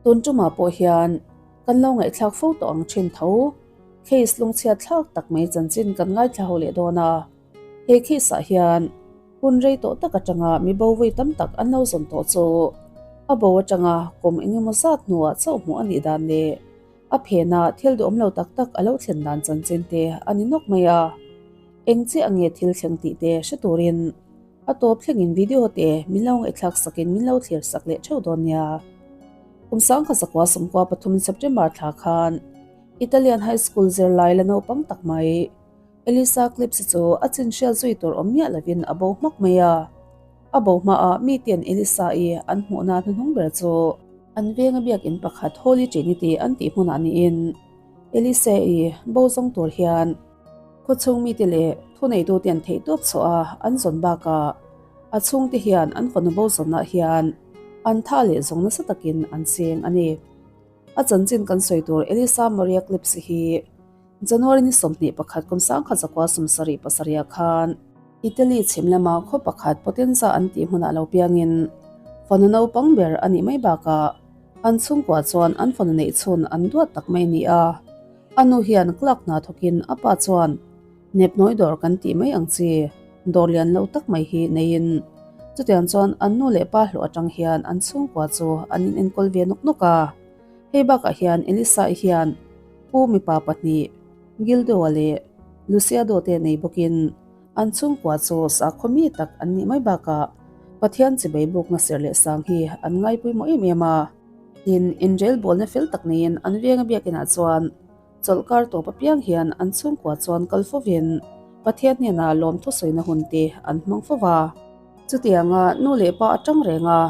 Tun tumah pawh hian kan lo ngaihthlak fo tawh ang thin tho. Case lungchhiat thlak tak mai chanchin kan ngaithla ho leh dawn a. He case ah hian hun rei tawh tak atanga mi bo vawi tam tak an lo zawn tawh chu a bo atanga kum engemaw zat hnuah chauh hmuh a nih dan leh a phena thil duhawm lo tak tak a lo thlen dan chanchin te a ni nawk mai a. Eng chiah nge thil thleng tih te hre turin a tawp thlengin video te min lo ngaihthlak sakin min lo thlir sak leh theuh dawn nia. Kum sangkha zakua sawmkua pathum September thla khan Italian High School zirlai la naupang tak mai Elisa Clips chu a chin hriat zui tur awm miah lovin a bo hmak mai a. A bo hmaah mite'n Elisa-i an hmuhna hnuhnung ber chu an venga biakinn pakhat Holy Trinity an tih hmunah niin Elisa-i bo zawng tur hian Khawchhung mite leh thuneitute an theih tawp chhuah a, an zawn bakah a chhungte hian an fanu bo zawnah hian an tha leh zawng nasa takin an cheng a ni. A chanchin kan sawi tur Elisa Maria Clips hi January ni 21 kum sangkhat zakua 77 khan Italy chhim lama khaw pakhat Potenza an tih hmunah lo piangin fanu naupang ber a nih mai bakah an chhungkua chuan an fanu neih chhun an duat tak mai a ni a. A nu hian clerk hna thawkin a pa chuan nepnawi dawr kan tih mai ang chi, dawr lian lo tak mai hi neiin chutiang chuan an nu leh pa hlawh atang hian an chhungkua chu an in enkawl ve nawk nawk a. Hei bakah hian Elisa-i hian pu mipa pahnih Gildo-a leh Luciado te nei bawkin an chhungkua chu sakhaw mi tak an nih mai bakah Pathian chibai bukna ser leh sang hi an ngaipawimawh em em a. Tin, inrel bawlna fel tak neiin an venga biakinah chuan chawlhkar tawp apiang hian an chhungkua chuan kal fovin Pathian hnenah lawmthu sawina hun te an hmang fo va. Chutianga nu leh pa atang renga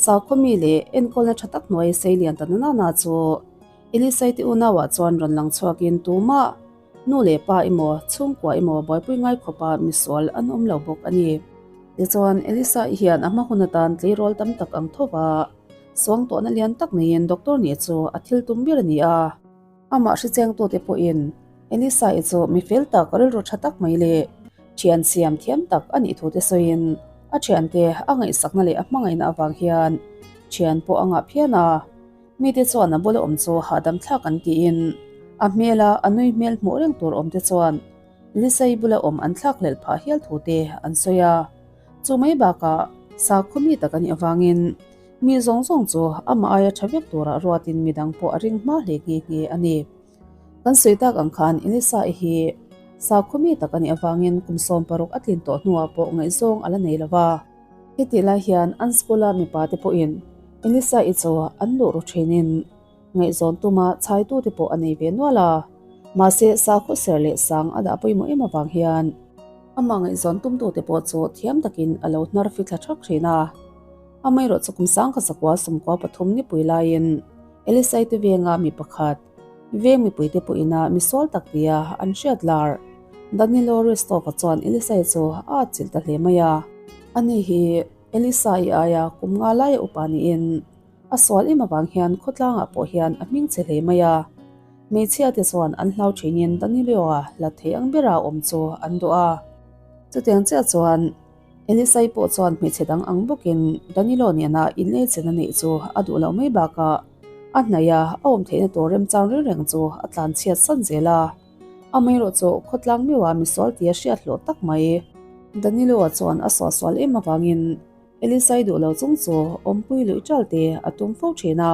sakhaw mi leh enkawlna tha tak hnuai sei lian ta nana na chu Elisai te unauah chuan rawn lang chhuakin tumah nu leh pa emaw chhungkua emaw buaipui ngai khawpa misual an awm lo bawk a ni. Tichuan, Elisa hian a hma hun atan tleirawl tam tak ang tho va. Suangtuahna lian tak neiin doctor nih chu a thil tum ber a ni a. Amah hrichengtute pawhin Elisa-i chu mi fel tak, rilru tha tak mai leh thian siam thiam tak a nih thute sawiin a thiante a ngaihsakna leh a hmangaihna avang hian thian pawh a ngah phian a. Mite chuan a bula awm chu hahdam thlak an tiin a hmela a nui hmel hmuh reng tur awmte chuan Elisa-i bula awm an thlakhlelh phah hial thute an sawi a. Chu mai bakah sakhaw mi tak a nih avangin mi zawng zawng chu amah aia tha vek turah ruatin midang pawh a ring hma hle nghe nghe a ni. Kan sawi tak ang khan Elisa-i hi sakhaw mi tak a nih avangin kum 16 a tlin tawh hnuah pawh ngaihzawng a la nei lo va. Hetih lai hian an school-a mipa te pawhin Elisa-i chu an luh ru thinin ngaihzawn tuma chhaitute pawh a nei ve nual a. Mahse sakhaw ser leh sang a dah pawimawh em avang hian Amah ngaihzawn tumtute pawh chu thiam takin a lo hnar fithla thak thin a. Amaherawh chu kum sangkha zakua 13 nipui laiin Elisai te venga mi pakhat, veng mipuite pawhina mi sual tak tia an hriat lar Danilo Ristov-a chuan Elisai chu a atchilh ta hle mai a. Ani hi Elisai aia kum nga laia upa niin A sual em avang hian khawtlangah pawh hian a hming che hle mai a. Hmeichhia te chuan an hlau thinin Danilio-a hlat thei ang bera awm chu an duh a. Chutiang chiah chuan Elisai pawh chuan hmeichhe dang ang bawkin Danilo nena inleichen a neih chu a duh loh mai bakah a hnaih a a awm theihna tur remchang reng reng chu a tlanchhiat san zel a. Amaherawh chu khawtlang meuha misual tia hriat hlawh tak mai Danilo-a chuan a suahsual em avangin Elisai duh lo chung chu awmpui luih ṭal te a tum fo ṭhin a.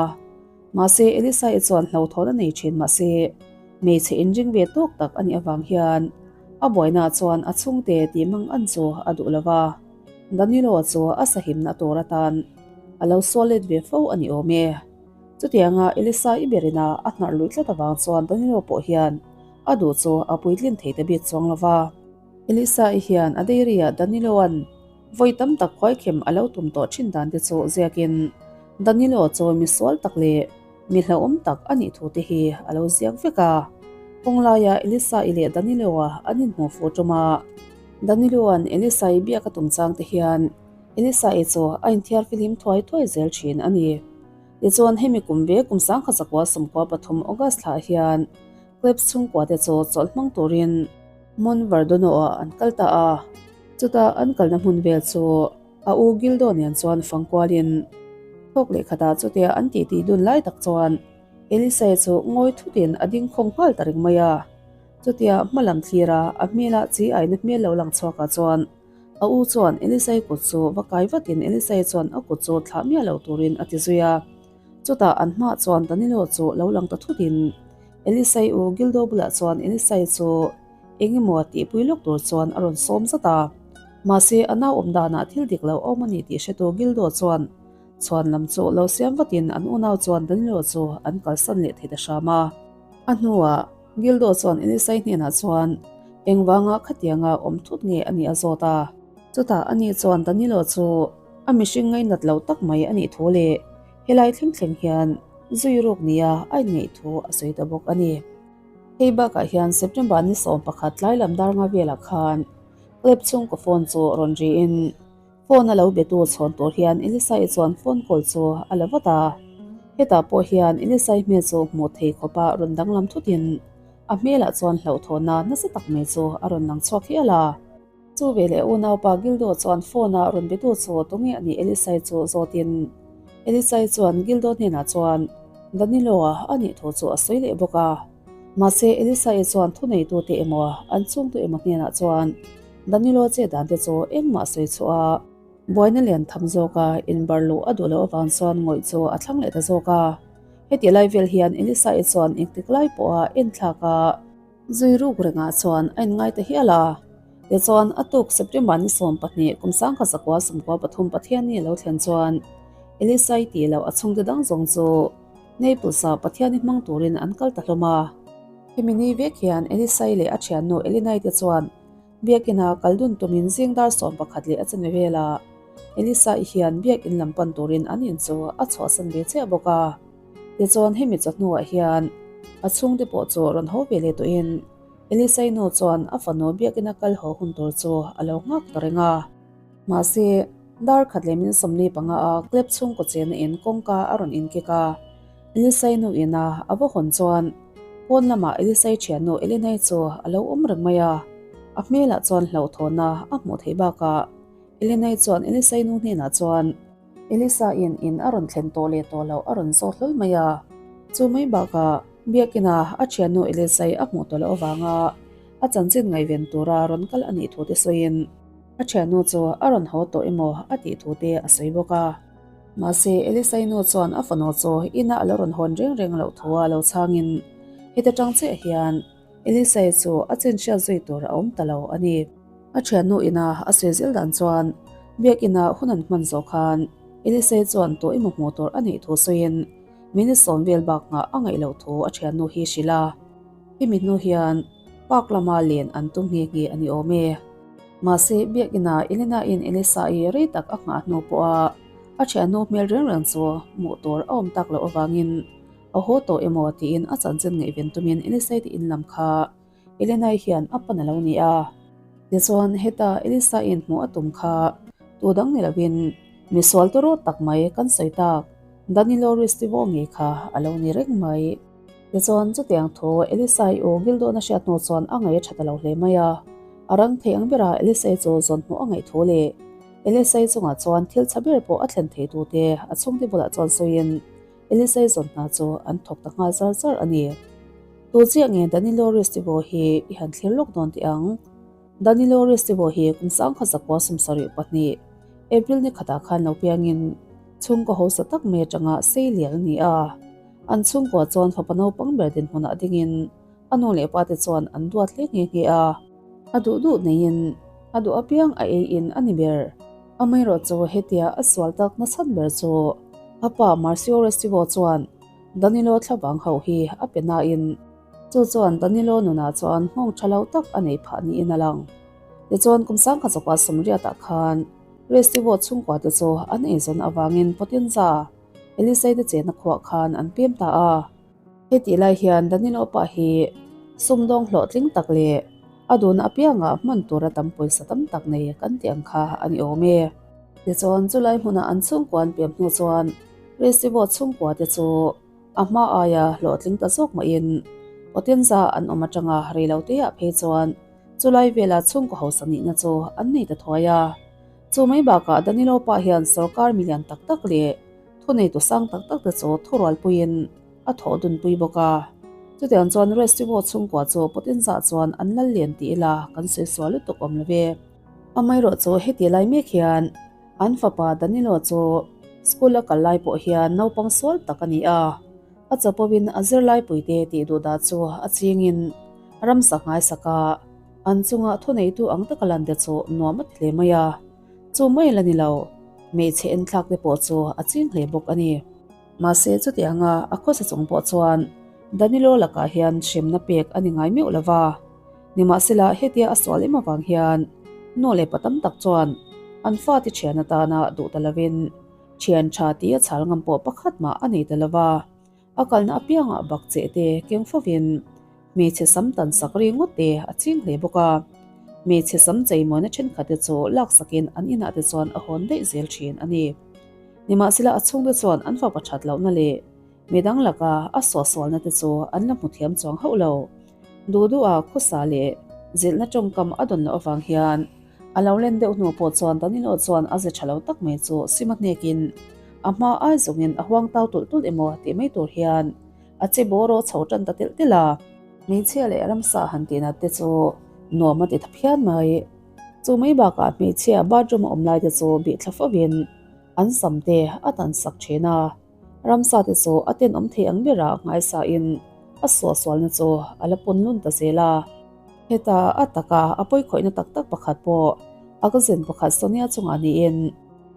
Mahse, Elisai chuan hlauhthawn a nei ṭhin mahse, hmeichhe inring ve tawk tak a nih avang hian a buaina chuan a chhungte tih mang an chu a duh lo va. Danilo chu a sahimna tur atan a lo sual let ve fo a ni awm e. Chutianga Elisai berina a hnarh luih tlat avang chuan Danilo pawh hian a duh chu a puitlin thei ta bik chuang lo va. Elisai hian a dairy-ah Danilo-a'n Vawi tam tak khuaikhem a lo tum tawh thin dan te chu ziakin Danilo chu mi sual tak leh mi hlauhawm tak a nih thu te hi a lo ziak vek a. Kawnglaia Elisa-i leh Danilo-a an inhmuh fuh tum a, Danilo-a'n Elisa-i biak a tum chang te hian Elisa-i chu a inthiar fihlim thuai thuai zel thin a ni. Tichuan hemi kum ve kum 1993 August thlah hian Klebs chhungkua te chu chawlh hmang turin Mont Verdono-ah an kal ta a. Chuta an kalna hmun vel chu a u Gildo nen chuan fang kualin Thawk leh khatah chutia an titi dun lai tak chuan Elisai chu ngawi thutin a ding khawng nghal ta reng mai a. Chutia hma lam thlira a hmelah chi aina hmel lo lang chhuakah chuan a u chuan Elisai kut chu va kai vatin Elisai chuan a kut chu thlah miah lo turin a ti zui a. Chutah an hmaah chuan Danilo chu lo lang ta thutin Elisai u Gildo bulah chuan Elisai chu eng emaw tihpui lawk tur chuan a rawn sawm zat a. Mahse a nau awm danah thil dik lo awm a ni tih hretu Gildo chuan chhuan lam chu lo siam vatin an unau chuan Danilo chu an kalsan leh thei ta hram a. A hnuah Gildo chuan Elisai hnenah chuan engvanga khatianga awm thut nge a nih a zawt a. Chutah ani chuan Danilo chu a mihring ngainat lo tak mai a nih thu leh helai thleng thleng hian zui ruk nia a inngaih thu a sawi ta bawk a ni. Hei bakah hian September ni 11 tlai lam dar nga velah khan Klep chhungkaw phone chu rawn riin phone a lo betu chhawn tur hian Elisai chuan phone call chu a la vat a. Hetah pawh hian Elisai hmel chu hmuh thei khawpa rawn danglam thutin a hmelah chuan hlauhthawhna nasa tak mai chu a rawn lang chhuak hial a. Chu veleh unaupa Gildo chuan phone a rawn betu chu tunge a nih Elisai chu zawtin Elisai chuan Gildo hnenah chuan Danilo-a a nih thu chu a sawi leh bawk a. Mahse Elisai chuan thuneitute emaw an chhungtu emaw hnenah chuan Danilo che dan te chu engmah sawi chhuah a, buaina lian tham zawka inbar luh a duh loh avang chuan ngawih chu a thlang leh ta zawk a. Heti lai vel hian Elisai chuan engtik lai pawha enthlak a, Zui ruk rengah chuan a inngai ta hial a. Tichuan, a tuk September ni 12 kum 1993 Pathianni a lo thlen chuan Elisai tih loh a chhungte dang zawng chu Naples-ah Pathianni hmang turin an kal ta hlawm a. Hemi ni vek hian Elisai leh a thiannu Elinai te chuan Biakina kal dun tumin zing dar 11 leh a chami velah Elisai hian Biakin lam pan turin an in chu a chhuahsan ve chiah bawk a. Tichuan hemi chawhnuah hian a chhungte pawh chu rawn haw ve leh tawhin Elisai nu chuan a fanu biakina kal haw hun tur chu a lo nghak ta reng a. Mahse, dar khat leh min 45 a klep chhungkaw chena in kawngka a rawn inkek a. Elisai nu ina a va hawn chuan pawn lamah Elisai thiannu Elinai chu a lo awm reng mai a. A hmelah chuan hlauhthawhna a hmuh theih bakah Elinai chuan Elisai nu hnenah chuan, Elisa in in a rawn thlen tawh leh tawh loh a rawn zawt hlawl mai a. Chu mai bakah Biakina a thiannu Elisai a hmuh tawh loh avanga a chanchin ngaihven tura rawn kal a nih thu te sawiin a thiannu chu a rawn haw tawh emaw a tih thu te a sawi bawk a. Mahse Elisai nu chuan a fanu chu ina a lo rawn hawn reng reng loh thu a lo chhangin heta tang chiah hian Elisai chu a chin hriat zui tur a awm ta lo a ni. A thiannu ina a sawi zel dan chuan Biakina hun an hman zawh khan Elisai chuan tawh emaw hmuh tur a neih thu sawiin minute sawm vel bak nghah a ngaih loh thu a thiannu hi hrilh a. Hemi hnu hian park lama len an tum nghe nghe a ni awm e. Mahse Biakina Elena-in Elisai rei tak a nghah hnu pawha a thiannu hmel reng reng chu hmuh tur a awm tak loh avangin A haw tawh emaw tiin a chanchin ngaihven tumin Elisai te in lam kha Elenai hian a pan a lo ni a. Tichuan heta Elisaiin hmuh a tum kha tu dang ni lovin misual tawrawt tak mai kan sawi tak Danilo Ristivo ngei kha a lo ni reng mai. Tichuan chutiang thu Elisai u Gildon a hriat hnu chuan a ngaih a tha ta lo hle mai a. A rang thei ang bera Elisai chu zawn hmuh a ngaih thu leh Elisai chungah chuan thil tha ber pawh a thlen thei tute a chhungte bulah chuan sawiin Elisei zawn hna chu an thawk ta nghal zar zar a ni. Tu chiah nge Danilo Restivo hi i han thlir lawk dawn teh ang? Danilo Restivo hi kum 1972, April ni khatah khan lo piangin chhungkaw hausa tak mai atanga sei lian a ni a. An chhungkua chuan fapa naupang ber dinhmunah dingin a nu leh pa te chuan an duat hle nghe nghe a. A duh duh neiin a duh apiang a ei in a ni ber. Amaherawh chu hetia a sual tak nachhan ber chu a pa Marcio Restivo chuan Danilo thlavang hauh hi a pe nain chu chuan Danilo nunah chuan nghawng tha lo tak a nei phah niin a lang. Tichuan kum 1980 ah khan Restivo chhungkua te chu an eizawn avangin Potenza, Elisei te chena khuah khan an pem ta a. Hetih lai hian Danilo pa hi sumdawng hlawhtling tak leh a duhna apiangah hman tura tam pawisa tam tak nei kan tih ang kha a ni awm e. Tichuan chulai hmuna an chhungkua an pem hnu chuan Resivo chhungkua te chu a hma aia hlawhtling ta zawk mahin Potenza an awm atanga reiloteah phei chuan chulai vela chhungkaw hausa nihna chu an nei ta thuai a. Chu mai bakah Danilo pa hian sorkar milian tak tak leh. Thuneitu sang tak tak te chu thurualpuiin a thawh dunpui bawk a. Chutiang chuan Restivo chhungkua chu Potenza chuan an lal lian ti ila kan sawi sual lutuk awm lo ve. Amaherawh chu heti lai mek hian an fapa Danilo chu school a kal lai pawh hian naupang sual tak a ni a. A chapo-in a zirlaipuite tih duh dah chu a chingin ramsa nghaisaka an chunga thuneitu ang taka lan te chu nuam a ti hle mai a. Chu mai la ni lo, hmeichhe enthlak te pawh chu a ching hle bawk a ni. Mahse chutianga a khawsa chung pawh chuan Danilo lakah hian hremna pek a ni ngai meuh lo va. Nimahsela hetia a sual em avang hian nu leh pa tam tak chuan an fate thian atana duh ta lovin thian tha tia chhal ngam pawh pakhat mah a nei ta lo va. A kalna apiangah bak cheh te keng fovin hmeichhe sam tan sak ri ngawt te a ching hle bawk a. Hmeichhe sam cheimawina thenkhat te chu laksakin an inah te chuan a hawn daih zel thin a ni. Nimahsela a chhungte chuan an fapa that lohna leh midang laka a suahsualna te chu an la hmu thiam chuang hauh lo. Duh duha khawsa leh zilhna tawngkam a dawn loh avang hian a lo len deuh hnu pawh chuan Danilo chuan a ze tha lo tak mai chu sim a hnekin a hma ai zawngin a huang tau tulh tulh emaw tih mai tur hian a che bawraw chho tan ta telh telh a. Hmeichhia leh ramsa han tih nat te chu nuam a ti tha phian mai. Chu mai bakah hmeichhia bathroom a awm lai te chu bih thla fovin an sam te a tan sak thin a. Ramsa te chu a tenawm thei ang berah nghaisain a suahsualna chu a la pawn lun ta zel a. Heta a taka a pawikhawihna tak tak pakhat pawh a cousin pakhat Sonia chungah niin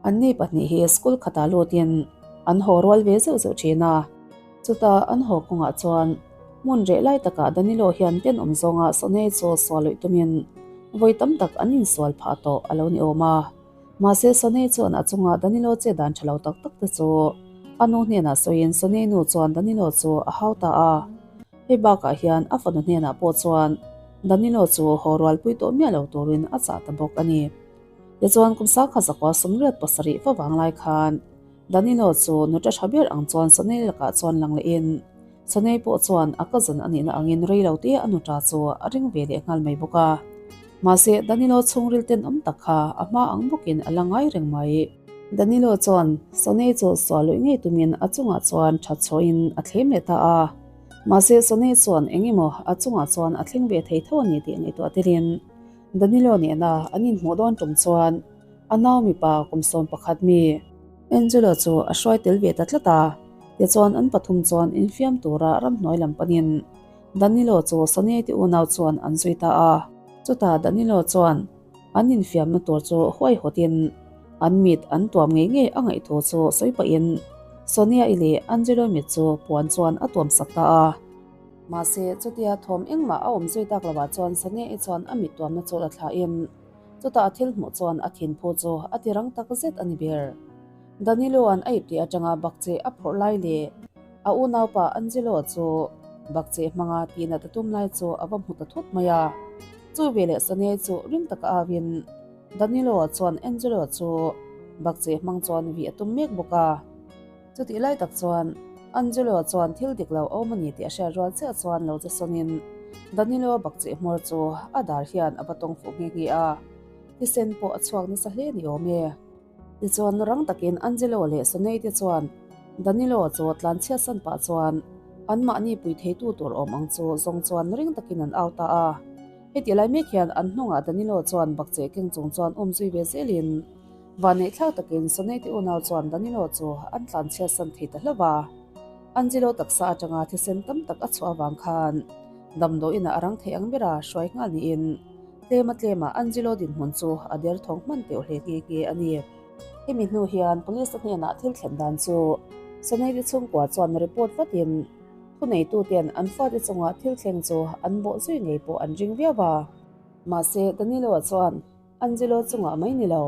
anni pahnih hi school khatah lutin an haw rual ve zeuh zeuh thin a. Chuta an haw kawngah chuan hmun reh lai takah Danilo hian tenawm zawnga Sonia chu sual luih tumin vawi tam tak an insual phah tawh a lo ni awm a. Mahse Sonei chuan a chunga Danilo che dan tha lo tak tak te chu a nu hnenah sawiin Sonei nu chuan Danilo chu a hau ta a. Hei bakah hian a fanu hnenah pawh chuan Danilo chu haw rualpui tawh miah lo turin a chah ta bawk a ni. Tichuan kum sangkhat zakua 87 fa vang lai khan Danilo chu nuta tha ber ang chuan Sonei lakah chuan lang lehin Sonei pawh chuan a cousin a nihna angin rei lo te a nuta chu a ring ve leh nghal mai bawk a. Mahse, Danilo chhungril tenawm tak kha a hma ang bawkin a la ngai reng mai. Danilo chuan Sonei chu sual luih ngei tumin a chungah chuan that chhuahin a thlem leh ta a. Mahse, Sonei chuan eng emaw a chungah chuan a thleng ve thei tho a ni tih ngaihtuah telin Danilo nena an inhmuh dawn tum chuan a nau mipa kum 11 mi Angelo chu a hruai tel ve ta tlat a. Tichuan an pathum chuan infiam tura ramhnuai lam panin Danilo chu Sonei te unau chuan an zui ta a. Chutah Danilo chuan an infiamna tur chu huaihawtin an mit an tuam ngei ngei a ngaih thu chu sawi pahin Sonia-i leh Angelo mit chu puan chuan a tuam sak ta a. Mahse, chutia thawm engmah a awm zui tak lovah chuan Sonia-i chuan a mit tuamna chu la thlahin chutah a thil hmuh chuan a thinphu chu a ti rang tak zet a ni ber. Danilo-a'n a iptih atanga bakcheh a phawrh lai leh a unaupa Angelo chu bakcheh hmanga tihnat a tum lai chu a va hmu ta thut mai a. Chu veleh Sane chu ring taka auin Danilo-a chuan Angelo chu bakcheh hmang chuan vih a tum mek bawk a. Chutih lai tak chuan Angelo chuan thil dik lo a awm a ni tih a hriat rual chiah chuan lo che sawnin Danilo-a bakcheh hmawr chu a dar hian a va tawng fuh nghe nghe a, thisen pawh a chhuak nasa hle ni awm e. Tichuan rang takin Angelo leh Sonei te chuan Danilo chu tlanchhiatsan pah chuan anmahni pui theitu tur awm ang chu zawng chuan ring takin an au ta a. Heti lai mek hian an hnungah Danilo chuan bakcheh keng chung chuan um zui ve zelin vanneihthlak takin Sonei te unau chuan Danilo chu an tlanchhiatsan thei ta hlauh a. Angelo taksa atanga thisen tam tak a chhuah avang khan damdawiinah a rang thei ang bera hruai nghal niin Tlema tlema Angelo dinhmun chu a derthawng hman teuh hle nghe nghe a ni. Hemi hnu hian Police hnenah thil thlen dan chu Soneidi chhungkua chuan report vatin thuneituten an fate chunga thil thleng chu an bawh zui ngei pawh an ring viau a. Mahse, Danilo-a chuan Angelo chungah mai ni lo,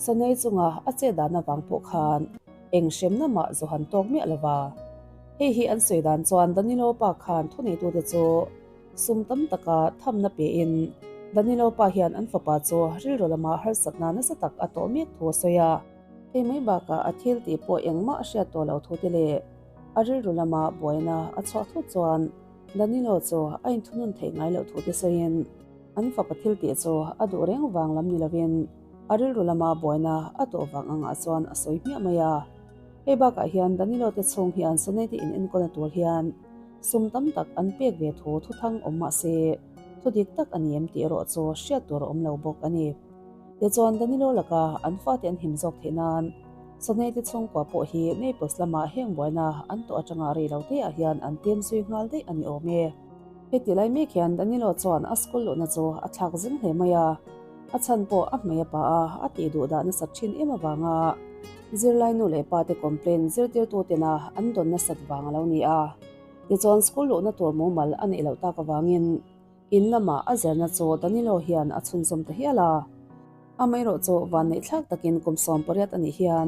Sonei chunga a chet dan avang pawh khan eng hremna mah zawhan tawk miah lo va. Hei hi an sawi dan chuan Danilo pa khan thuneitute chu Sum tam taka thamna pein Danilo pa hian an fapa chu rilru lama harsatna nasa tak a tawh mek thu a sawi a. Hei mai bakah a thil tih pawh engmah a hriat tawh lo thu te leh a rilru lama buaina a chhuah thut chuan Danilo chu a inthunun theih ngai loh thu te sawiin an fapa thil tih chu a duh reng vang lam ni lovin a rilru lama buaina a tawh vang angah chuan a sawi hmiah mai a. Hei bakah hian Danilo te chhung hian Soneti in enkawlna tur hian sum tam tak an pek ve thu thuthang awm mah se thu dik tak a ni em tih erawh chu hriat tur a awm lo bawk a ni. Tichuan Danilo laka an fate an him zawk theih nan Soneti chhungkua pawh hi Naples lama heng buaina an tawh atanga rei lo te ah hian an pem zui nghal daih a ni awm e. Heti lai mek hian Danilo chuan a school luhna chu a thlak zing hle mai a, a chhan pawh a hmei a pa a, a tih duh dah nasat thin em avanga zirlai nu leh pa te complain zirtirtu tena an dawn nasat vang a lo ni a. Tichuan school luhna tur mumal a neih loh tak avangin in lamah a zirna chu Danilo hian a chhunzawm ta hial a. Amaherawh chu vanneih thlak takin kum 18 a nih hian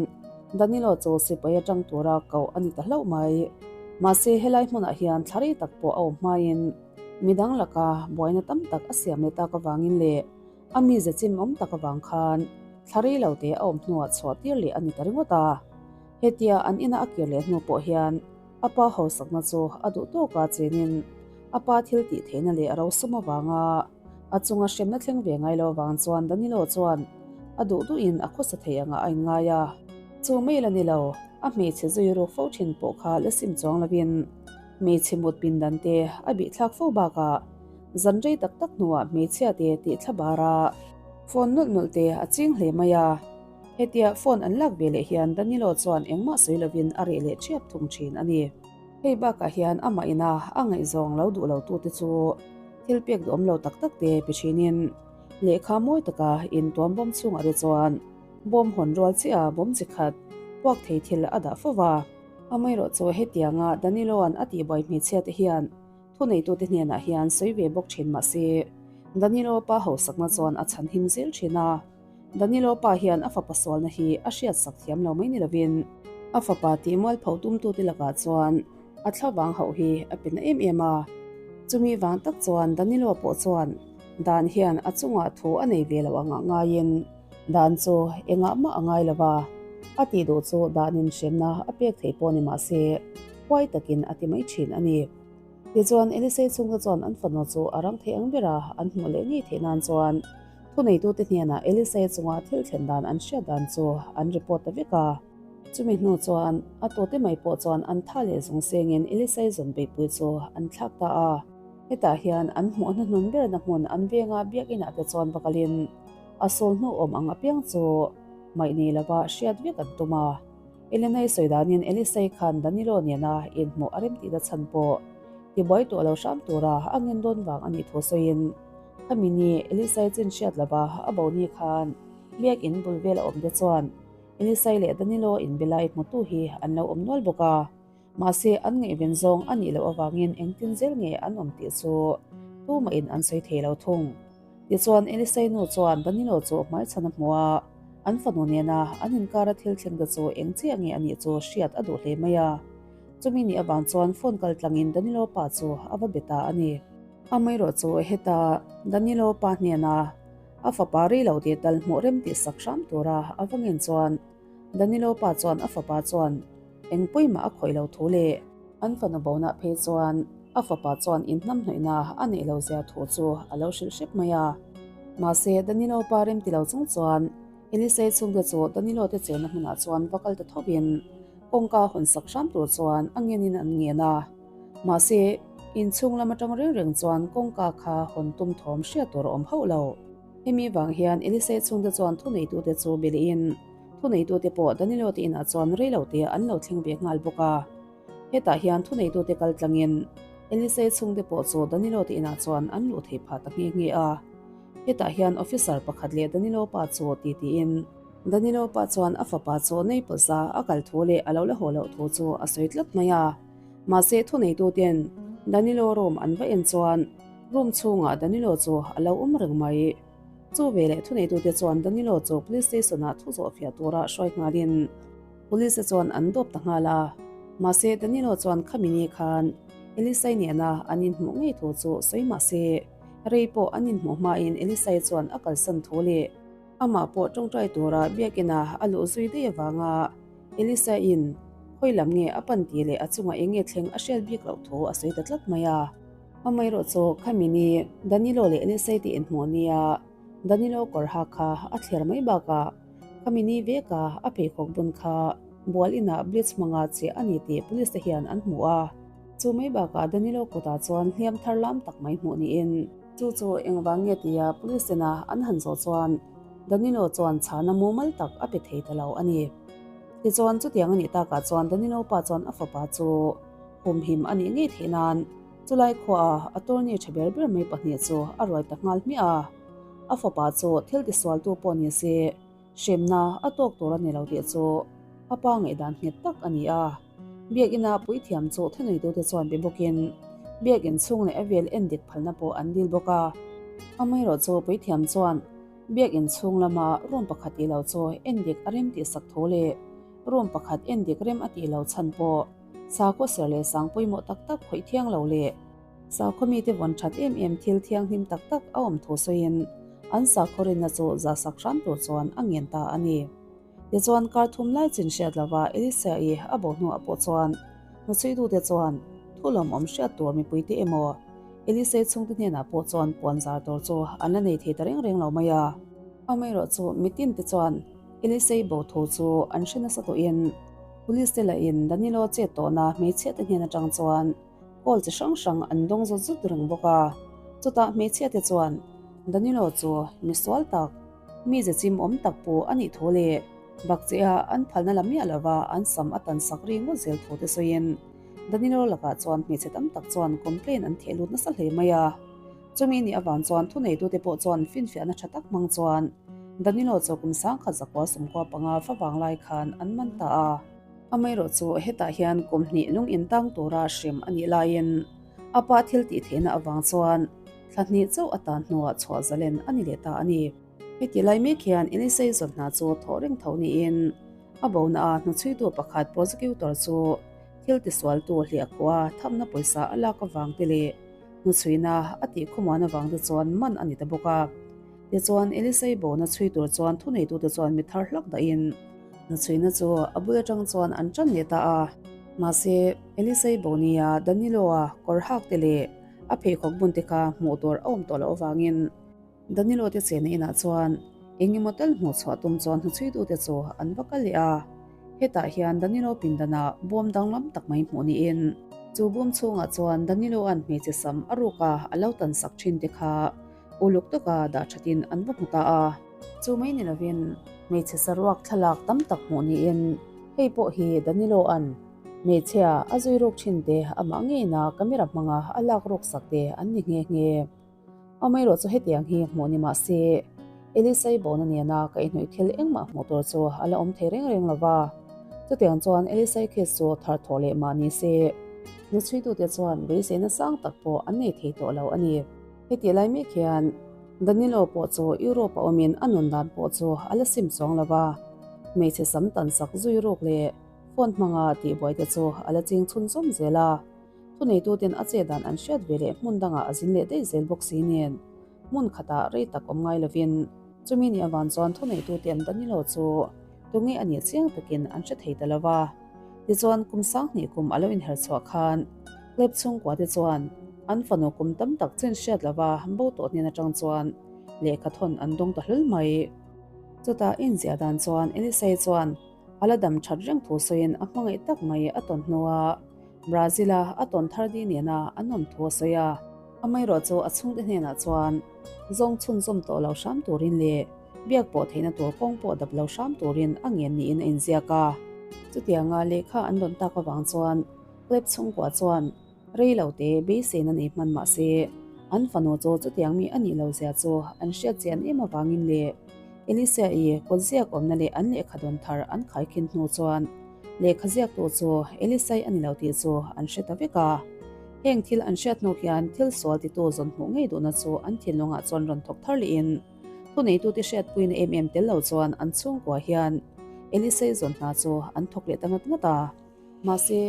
Danilo chu sipai atang tura koh a ni ta hlauh mai. Mahse helai hmunah hian thla rei tak pawh a awm hmain midang laka buaina tam tak a siam leh tak avangin leh a mize chim awm tak avang khan thla rei lo te a awm hnuah chhuah tir leh a ni ta ringawt a. Hetia an ina a kir leh hnu pawh hian a pa hausakna chu a duh tawka chenin a pa thil tih theihna leh a rosum avanga A chunga hremna thleng ve ngai lo avang chuan Danilo chuan a duh duhin a khawsa thei angah a inngai a. Chu mai la ni lo, a hmeichhe zui ruk fo thin pawh kha la sim chuang lovin hmeichhe mut pindan te a bihthlak fo bakah zan rei tak tak hnuah hmeichhia te tih thla bar a phone nawlh nawlh te a ching hle mai a. Hetia phone an lak ve leh hian Danilo chuan engmah sawi lovin a reh leh ṭhiap thung thin a ni. Hei bakah hian amah ina a ngaihzawng lo duh lo tute chu thil pek duhawm lo tak tak te pe thinin lehkha mawi taka intuam bawm chhungah te chuan bawm hawn rual chiah a bawm chi khat puak thei thil a dah fo va. Amaherawh chu hetianga Danilo-a'n a tihbuai hmeichhia te hian thuneitute hnenah hian sawi ve bawk thin mah se Danilo pa hausakna chuan a chhan him zel thin a. Danilo pa hian a fapa sualna hi a hriatsak thiam lo mai ni lovin a fapa tih mualpho tumtute lakah chuan a thlavang hauh hi a pe na em em a. Chumi vang tak chuan Danilo pawh chuan dan hian a chungah thu a nei ve lo angah ngaiin dan chu engah mah a ngai lo va, a tih duh chu danin hremna a pek theih pawh ni mah se huai takin a ti mai thin a ni. Tichuan Elisei chhungte chuan an fanu chu a rang thei ang bera an hmuh leh ngei theih nan chuan Thuneitute hnenah Elisei chunga thil thlen dan an hriat dan chu an report ta vek a. Chumi hnu chuan a tute mai pawh chuan an tha leh zung sengin Elisei zawn beihpui chu an thlak ta a. Hetah hian an hmuh hnuhnun berna hmun an venga biakinah te chuan va kalin a sawl hnu awm ang apiang chu hmaih nei lova hriat vek an tum a. Elenai sawi danin Elisei khan Danilo nena inhmuh a remtihna chhan pawh tibuai tawh lo hram tura a ngen dawn vang a nih thu sawiin, Khami ni Elisai chin hriat lova a bo ni khan biakin bul vel a awm te chuan Elisai leh Danilo inbe lai hmutu hi an lo awm nual bawk a, mahse an ngaihven zawng a nih loh avangin engtin zel nge an awm tih chu tumahin an sawi thei lo thung. Tichuan Elisai nu chuan Danilo chu hmaichhan a hmu a, an fanu nena an inkara thil thleng te chu eng chiah nge a nih chu hriat a duh hle mai a. Chumi nih avang chuan phone kal tlangin Danilo pa chu a va be ta a ni. Amaherawh chu heta Danilo pa hnena a fapa rei lo tih tal hmuh rem tih sak hram tura a va ngen chuan Danilo pa chuan a fapa chuan eng pawimah a khawih lo thu leh an fanu bonah phei chuan a fapa chuan inhnamhnawihna a neih lo zia thu chu a lo hrilh hrep mai a. Mahse Danilo pa rem ti lo chung chuan Elisei chhungte chu Danilo te chenna hmunah chuan va kal ta thovin kawngka hawn sak hram tur chuan a ngenin an ngen a. Mahse, inchhung lam atang reng reng chuan kawngka kha hawn tum thawm hriat tur a awm hauh lo. Hemi vang hian Elisei chhungte chuan thuneitute chu belihin thuneitute pawh Danilo te inah chuan reilote an lo thleng ve nghal bawk a. Hetah hian thuneitute kal tlangin Elisei chhungte pawh chu Danilo te inah chuan an luh theih phah ta nghe nghe a. Hetah hian officer pakhat leh Danilo pa chu titiin Danilo pa chuan a fapa chu Naples-a a kal thu leh a lo la haw loh thu chu a sawi tlat mai a. Mahse thuneituten Danilo room an va en chuan room chhungah Danilo chu a lo awm reng mai. Chu veleh thuneitute chuan Danilo chu police station-ah thu zawh fiah tura hruai nghalin police te chuan an dawp ta nghal a. Mahse Danilo chuan khami ni khan Elisai nena an inhmuh ngei thu chu sawi mahse rei pawh an inhmuh hmain Elisai chuan a kalsan thu leh amah pawh tawngtai tura biakina a luh zui daih avanga Elisa-in khawi lam nge a pan tih leh a chungah eng nge thleng a hriat bik loh thu a sawi ta tlat mai a. Amaherawh chu khami ni Danilo leh Elisai te inhmuh nia Danilo kawr ha kha a thler mai bakah khami ni veka a pheikhawk bun kha. Bual inah bleach hmanga chiah a ni tih police te hian an hmu a. Chu mai bakah Danilo kutah chuan hliam thar lam tak mai hmuh niin chu chu engvang nge tia police tena an han zawh chuan Danilo chuan chhana mumal tak a pe thei ta lo a ni. Tichuan chutiang a nih takah chuan Danilo pa chuan a fapa chu humhim a nih ngei theih nan chulai khuaah attorney tha ber ber mai pahnih chu a ruai ta nghal hmiah a. A fapa chu thil tisualtu pawh ni se Hremna a tawk tur a ni lo tih chu a pa ngaihdan nghet tak a ni a. Biakina puithiam chu thuneitute chuan be bawkin biakin chhung leh a vel en dik phalna pawh an dil bawk a. Amaherawh chu puithiam chuan biakin chhung lama room pakhat tih lo chu en dik a rem tih sak thu leh room pakhat en dik rem a tih lo chhan pawh sakhaw ser leh sang pawimawh tak tak khawih thiang lo leh Sakhaw mite vawn that em em thil thianghlim tak tak a awm thu sawiin an sakhaw rinna chu zahsak hram tur chuan a ngen ta a ni. Tichuan kar thum lai chin hriat lova Elisa-i a bo hnuah pawh chuan hnuchhuitute chuan thu lawmawm hriat tur mipuite emaw Elisei chhungte hnenah pawh chuan puan zar tur chu an la nei thei ta reng reng lo mai a. Amaherawh chu mitinte chuan Elisei bo thu chu an hre nasa tawhin Police te lahin Danilo chet tawhna hmeichhiate hnen atang chuan Call chi hrang hrang an dawng zut zut reng bawk a, chutah hmeichhia te chuan Danilo chu mi sual tak, mi ze chim awm tak pawh a nih thu leh bakcheh-a an phalna la miah lova an sam a tan sak ri ngawt zel thu te sawiin Danilo lakah chuan hmeichhe tam tak chuan complain an theh lut nasa hle mai a. Chumi nih avang chuan thuneitute pawh chuan finfiahna tha tak hmang chuan Danilo chu kum sangkhat zakua sawmkua panga favang lai khan an man ta a. Amaherawh chu hetah hian kum hnih lung intang tura hrem a nih laiin a pa thil tih theihna avang chuan thla hnih chauh a tan hnuah chhuah zalen a ni leh ta a ni. Heti lai mek hian Elisei zawn hna chu thawh reng tho niin a bona a hnuchhuitu pakhat prosecutor chu thil tisualtu hliahkhuha thamna pawisa a lak avang te leh hnuchhuina a tih khawmuan avang te chuan man a ni ta bawk a. Tichuan Elisei bona chhui tur chuan thuneitute chuan mi thar hlak dahin Hnuchhuina chu a bul atang chuan an tan leh ta a. Mahse, Elisei Bonia, Danilo-a kawr hak te leh a pheikhawk bun te kha hmuh tur a awm tawh loh avangin Danilo te chena inah chuan eng emaw tal hmuh chhuah tum chuan hnuchhuitute chu an va kal leh a. Hetah hian Danilo pindanah bawm danglam tak mai hmuh niin chu bawm chhungah chuan Danilo-a'n hmeichhe sam a ruka a lo tan sak thin te kha uluk taka dah thatin an va hmu ta a. Chu mai ni lovin hmeichhe saruak thlalak tam tak hmuh niin hei pawh hi Danilo-a'n hmeichhia a zui ruk thin te amah ngeina camera hmanga a lak ruk sak te an ni nghe nghe. Amaherawh chu hetiang hi hmuh ni mah se Elisai bona nena ka inhnawih thil engmah hmuh tur chu a la awm thei reng reng lo va. Chutiang chuan Elisai case chu thar thawh leh mah ni se hnuchhuitute chuan beiseina sang tak pawh an nei thei tawh lo a ni. Heti lai mek hian Danilo pawh chu Europe a awmin a nun dan pawh chu a la sim chuang lo va, hmeichhe sam tan sak zui ruk leh phone hmanga tihbuai te chu a la ching chhunzawm zel a. Thuneituten a chet dan an hriat ve leh hmun dangah a zin leh daih zel bawk si nen hmun khatah rei tak awm ngai lovin chumi nih avang chuan thuneituten Danilo chu tunge a nih chiang takin an hre thei ta lo va. Tichuan kum sanghnih kum a lo inher chhuah khan Klep chhungkua te chuan an fanu kum tam tak chin hriat lova bo tawh hnen atang chuan lehkha thawn an dawng ta hlul mai. Chutah inziah dan chuan Elisei chuan a la dam that reng thu sawiin a hmangaih tak mai a tawn hnua Brazil-a a tawn thar di nena an awm thu a sawi a. Amaherawh chu a chhungte hnenah chuan zawng chhunzawm tawh lo hram turin leh biak pawh theihna tur kawng pawh dap lo hram turin a ngen niin a inziak a. Chutianga lehkha an rawn tak avang chuan Klep chhungkua chuan rei lo te beiseina nei hman mah se, an fanu chu chutiang mi a nih lo zia chu an hriat chian em avangin leh Elisa-i kawt ziak awmna leh an lehkha dawn thar an khaikhin hnu chuan lehkha ziaktu chu Elisai a ni lo tih chu an hre ta vek a. Heng thil an hriat hnu hian thil sual titu zawn hmuh ngei duhna chu an thinlungah chuan rawn thawk thar lehin thuneitute hriatpuina em em tel lo chuan an chhungkua hian Elisai zawn hna chu an thawk leh ta ngat ngat a. Mahse,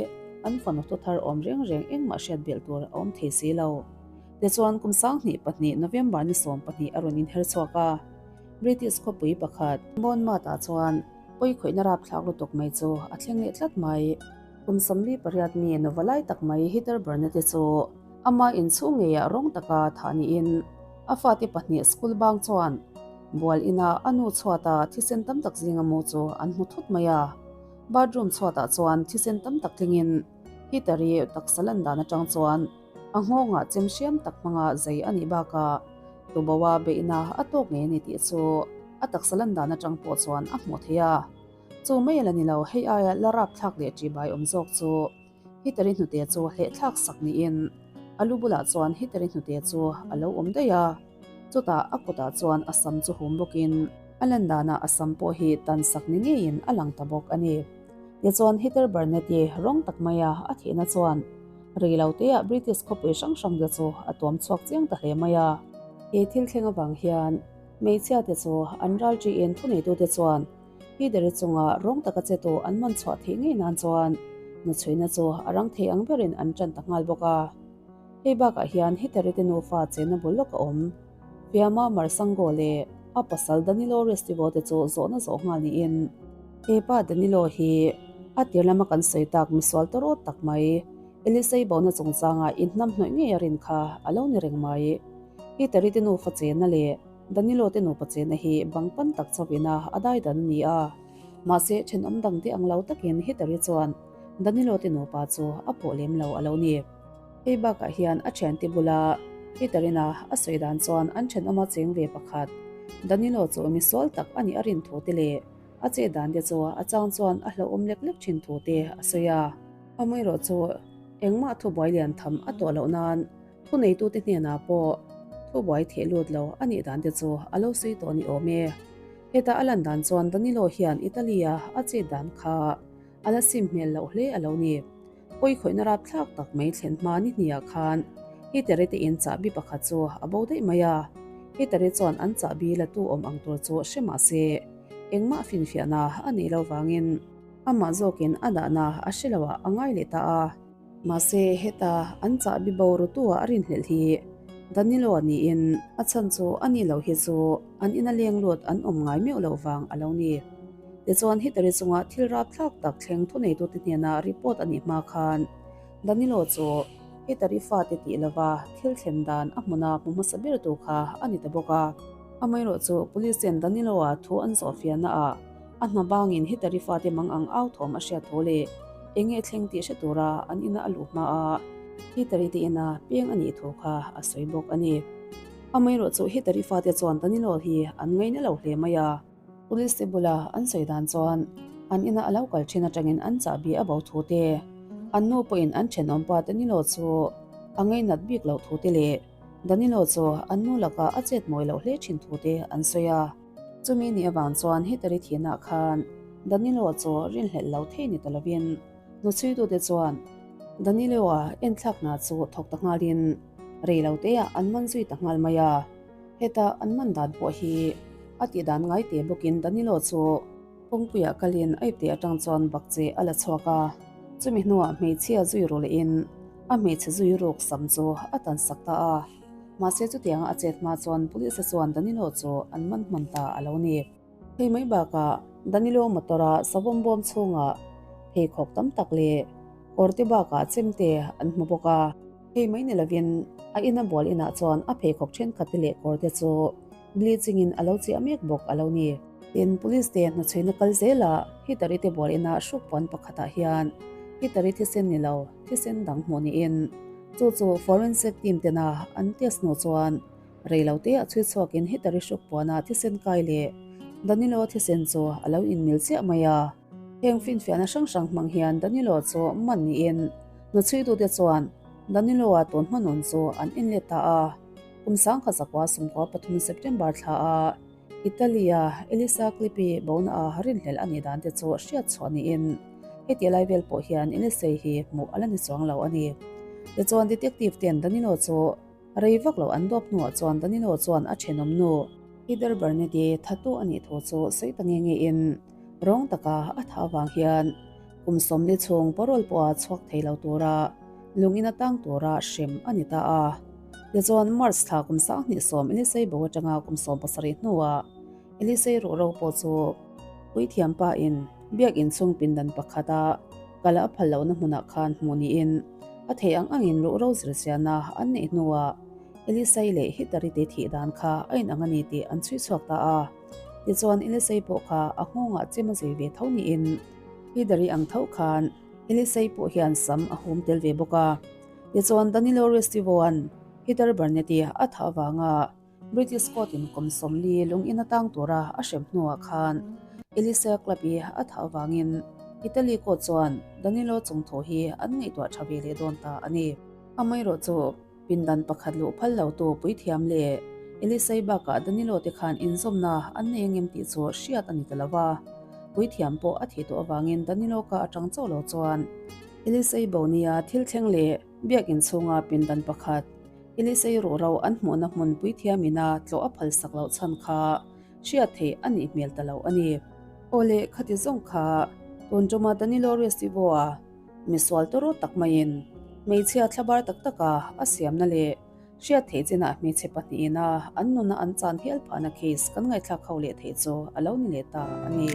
an fanu thu thar awm reng reng engmah hriat belh tur a awm thei si lo. Tichuan, kum 2002 November ni 12 a rawn inher chhuak a, British khawpui pakhat, Bournemouth-ah chuan pawikhawihna rapthlak lutuk mai chu a thleng leh tlat mai. Kum 48 mi nuva lai tak mai Heather Burnett-i chu ama inchhung ngeiah rawng taka thah niin a fate pahnih school bang chuan bual inah a nu chhuata thisen tam tak zinga mu chu an hmu thut mai a. Bathroom chhuatah chuan thisen tam tak tlingin heater-i taksa lan dan atang chuan a nghawngah chem hriam tak hmanga zai a nih bakah tuboa beihna a tawk ngei a ni tih chu a taksa lan dan atang pawh chuan a hmuh theih a. Chu mai a la ni lo, hei aia la rapthlak leh ṭihbai awm zawk chu heater-i hnute chu hlehthlak sak niin a lu bulah chuan heater-i hnute chu a lo awm daih a. Chutah a kutah chuan a sam chu hum bawkin a lan danah a sam pawh hi tan sak ni ngeiin a lang ta bawk a ni. Tichuan Heather Barnett-i rawng tak maia a thihna chuan rei lo teah British khawpui hrang hrang te chu a tuam chhuak chiang ta hle mai a. He thil thleng avang hian hmeichhia te chu an ral ṭiin thuneitute chuan Heather-i chunga rawng taka chetu an man chhuah theih ngei nan chuan hnuchhuina chu a rang thei ang berin an ṭan ta nghal bawk a. Hei bakah hian Hitler-i te nufa chenna bul lawk a awm. Fiamma Marsango leh a pasal Danilo Restivo te chu zawhna zawh nghal niin, he pa Danilo hi a tir lama kan sawi tak misual tawrawt tak mai, Elisei bona chungchanga inhnam hnawih ngei a rin kha a lo ni reng mai. Hitler-i te nufa chenna leh Danilo te nupa chenna hi bang pan tak chauhina a daidan a ni a. Mahse, thenawm dangte ang lo takin Hitler-i chuan Danilo te nupa chu a pawh lem lo a lo ni. Hei bakah hian a thiante bula Peter-ina a sawi dan chuan an thenawma cheng ve pakhat Danilo chu misual tak a nih a rin thu te leh a chet dan te chu a chang chuan a hlauhawm lek lek thin thu te a sawi a. Amaherawh chu engmah thubuai lian tham a tawh loh nan thuneitute hnenah pawh thubuai theh lut lo a nih dan te chu a lo sawi tawh a ni awm e. Heta a lan dan chuan Danilo hian Italy-a a chet dan kha a la sim hmel loh hle a lo ni. Pawikhawihna rapthlak tak mai thlen hma ni hniah khan Hitler-i te in chahbi pakhat chu a bo daih mai a. Hitler-i chuan an chahbi la tu awm ang tur chu hre mah se, engmah finfiahna a neih lo vangin amah zawkin a dahna a hre lo ah a ngai leh ta a. Mahse, heta an chahbi bo rutu-ah a rinhlelh hi Danilo-a niin a chhan chu a nih loh hi chu an ina leng lut an awm ngai meuh loh vang a lo ni. Tichuan Hitler-i chunga thil rapthlak tak thleng thuneitute hnena report a nih hma khan Danilo chu Hitler-i fate tih lova thil thlen dan a hmuna hmu hmasa bertu kha a ni ta bawk a. Amaherawh chu Police ten Danilo-a thu an zawhfiahna ah a hna bangin Hitler-i fate mang ang au thawm a hriat tho leh eng nge thleng tih hre tura an ina a luh hma a Hitler-i te ina peng a nih thu kha a sawi bawk a ni. Amaherawh chu Hitler-i fate chuan Danilo hi an ngaina lo hle mai a. Police te bula an sawi dan chuan an ina a lo kal thin atangin an chahbi a bo thu te, an nu pawhin an thenawmpa Danilo chu a ngainat bik loh thu te leh Danilo chu an nu lakah a chet mawi loh hle thin thu te an sawi a. Chumi nih avang chuan Hitler-i thinah khan Danilo chu rinhlelh lo thei ni ta lovin hnuchhuitute chuan Danilo-a enthlak hna chu thawk ta nghalin rei lo teah an man zui ta nghal mai a. Heta an man dan pawh hi a tih dan ngai te bawkin Danilo chu kawngpuiah kalin a ipte atang chuan bakcheh a la chhuak a, chumi hnuah hmeichhia zui ru lehin a hmeichhe zui ruk sam chu a tan sak ta a. Mahse chutianga a chet hma chuan police te chuan Danilo chu an man hman ta a lo ni. Hei mai bakah Danilo motor-a savawm bawm chhungah pheikhawk tam tak leh kawr te bakah chemte an hmu bawk a. Hei mai ni lovin a ina bual inah chuan a pheikhawk thenkhat te leh kawr te chu bleaching in a lo chiah mek bawk a lo ni. Tin, police te hnuchhuina kal zelah Hitler-i te bual ina hruk puan pakhatah hian Hitler-i thisen ni lo, thisen dang hmuh niin chu chu forensic team tena an test hnu chuan rei lo te a chhui chhuakin Hitler-i hruk puana thisen kai leh Danilo thisen chu a lo inmil chiah mai a. Heng finfiahna hrang hrang hmang hian Danilo chu man niin hnuchhuitute chuan Danilo-a tun hmanun chu an inlet ta a. Kum sangkhat zakua 13 September thla a Italy-a Elisa Clipi bona a rinhlelh a nih dan te chu hriat chhuah niin heti lai vel pawh hian Elisei hi hmuh a la ni chuang lo a ni. Tichuan detective ten Danilo chu Rei vak lo an dawp hnuah chuan Danilo chuan a thenawm nu Heather Barnett-i thatu a nih thu chu sawi ta nge ngein rawng taka a thah avang hian kum 40 chhung parole pawha chhuak thei lo tura lungin a tang tura hrem a ni ta a. Tichuan March thla kum 2010 Elisei bo atanga kum 17 hnuah Elisei ruhro pawh chu puithiam pa in biak inchhung pindan pakhata kal a phal lohna hmunah khan hmuh niin a theih ang angin ruhro zirchianna an neih hnuah Elisei leh Hitler-i te thih dan kha a inang a ni tih an chhui chhuak ta a. Tichuan Elisei pawh kha a nghawngah chem a zui ve tho niin. Heather-i ang tho khan Elisei pawh hian sam a hum tel ve bawk a. Tichuan Danilo Restivo-a'n Heather Barnett-i a thah avanga British court-in kum 40 lung in atang tura a hrem hnuah khan Elisea Club-i a thah avangin Italy court chuan Danilo chungthu hi an ngaihtuah tha ve leh dawn ta a ni. Amaherawh chu Pindan pakhat luh phal lotu puithiam leh Elisei bakah Danilo te khan inzawmna an nei angem tih chu hriat a ni ta lo va. Puithiam pawh a thih tawh avangin Danilo ka atang chauh lo chuan Elisei bo nia thil thleng leh biakinn chhunga pindan pakhat Elisei ruhro an hmuhna hmun puithiam ina tlawh a phal sak loh chhan kha hriat theih a nih hmel ta lo a ni. Aw le, khati zawng kha tun tuma Danilo Restivo-a Misual tawrh tak maiin hmeichhia thlabar tak taka a siamna leh hriat theih chinah hmeichhe pahnihin a an nuna an chan hial phahna case kan ngaihthlak ho leh theih chu a lo ni leh ta a ni.